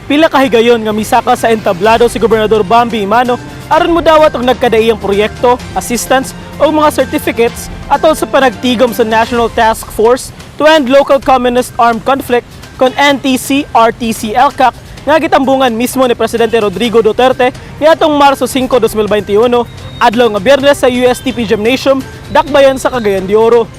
Pila ka higayon nga misaka sa entablado si Gobernador Bambi Emano aron modawat og nagkadaiyang proyekto, assistance o mga certificates atol sa panagtigom sa National Task Force to End Local Communist Armed Conflict kon NTC RTC ELCAC nga gitambungan mismo ni Presidente Rodrigo Duterte niadtong Marso 5, 2021, adlaw nga Biyernes, sa USTP Gymnasium, Dakbayan sa Cagayan de Oro.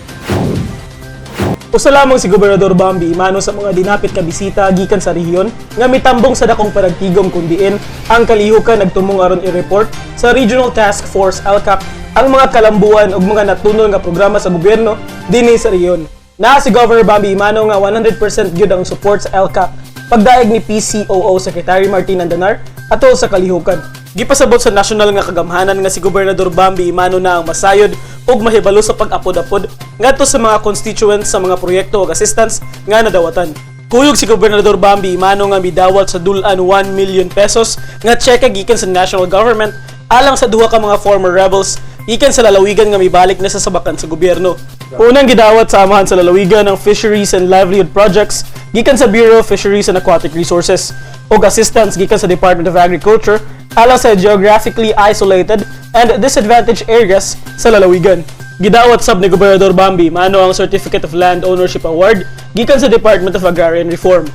Usa lamang si Gobernador Bambi Emano sa mga dinapit ka bisita gikan sa rehiyon nga mitambong sa dakong panagtigom kun diin ang kalihukan nagtumong aron i-report sa Regional Task Force ELCAC ang mga kalambuan ug mga natunol nga programa sa gobyerno dinhi sa rehiyon. Naa si Governor Bambi Emano nga 100% gyud ang support sa ELCAC pagdaig ni PCOO Secretary Martin Andanar atol sa kalihukan. Gipasabot sa nasyonal nga kagamhanan nga si Gobernador Bambi Emano na ang masayod ug mahibalo sa pag-apod-apod ngadto sa mga constituents sa mga proyekto ug assistance nga nadawatan. Kuyog si Gobernador Bambi Emano nga midawat sa dul-an 1 million pesos nga tseke gikan sa national government alang sa duha ka mga former rebels gikan sa lalawigan nga mibalik na sa sabakan sa gobyerno. Unang gidawat sa amahan sa lalawigan ng Fisheries and Livelihood Projects gikan sa Bureau of Fisheries and Aquatic Resources ug assistance gikan sa Department of Agriculture alang sa geographically isolated and disadvantaged areas sa lalawigan. Gidawat sab ni Gobernador Bambi Emano ang Certificate of Land Ownership Award gikan sa Department of Agrarian Reform.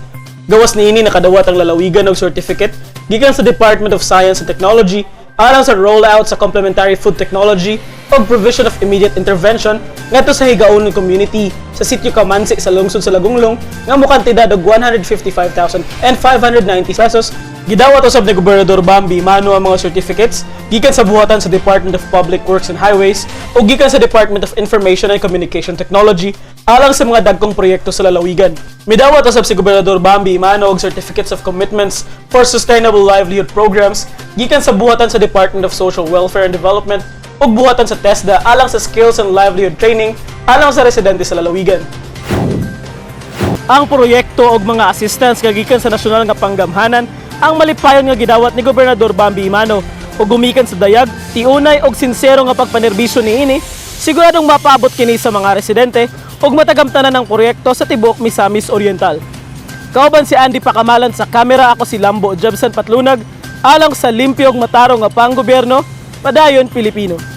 Gawas niini, nakadawat ang lalawigan og certificate gikan sa Department of Science and Technology alang sa rollout sa complementary food technology ug provision of immediate intervention ngadto sa Higaonon community sa Sitio Kamansi sa lungsod sa Lagonglong nga mokantidad og 155,590 pesos. Gidawat usab ni Gobernador Bambi Emano ang mga certificates gikan sa buhatan sa Department of Public Works and Highways ug gikan sa Department of Information and Communication Technology alang sa mga dagkong proyekto sa lalawigan. Midawat usab si Gobernador Bambi Emano og certificates of commitments for sustainable livelihood programs gikan sa buhatan sa Department of Social Welfare and Development ug buhatan sa TESDA alang sa skills and livelihood training alang sa residente sa lalawigan. Ang proyekto og mga assistance nga gikan sa nasyonal nga panggamhanan ang malipayon nga gidawat ni Gobernador Bambi Emano ug gumikan sa dayag, tiunay og sinsero nga pagpanerbisyo niini, siguradong mapaabot kini sa mga residente ug matagamtanan ang proyekto sa tibuok Misamis Oriental. Kauban si Andy Pakamalan sa kamera, ako si Lambo Jebson Patlunag, alang sa limpyo ug matarong nga panggobyerno, padayon Pilipino.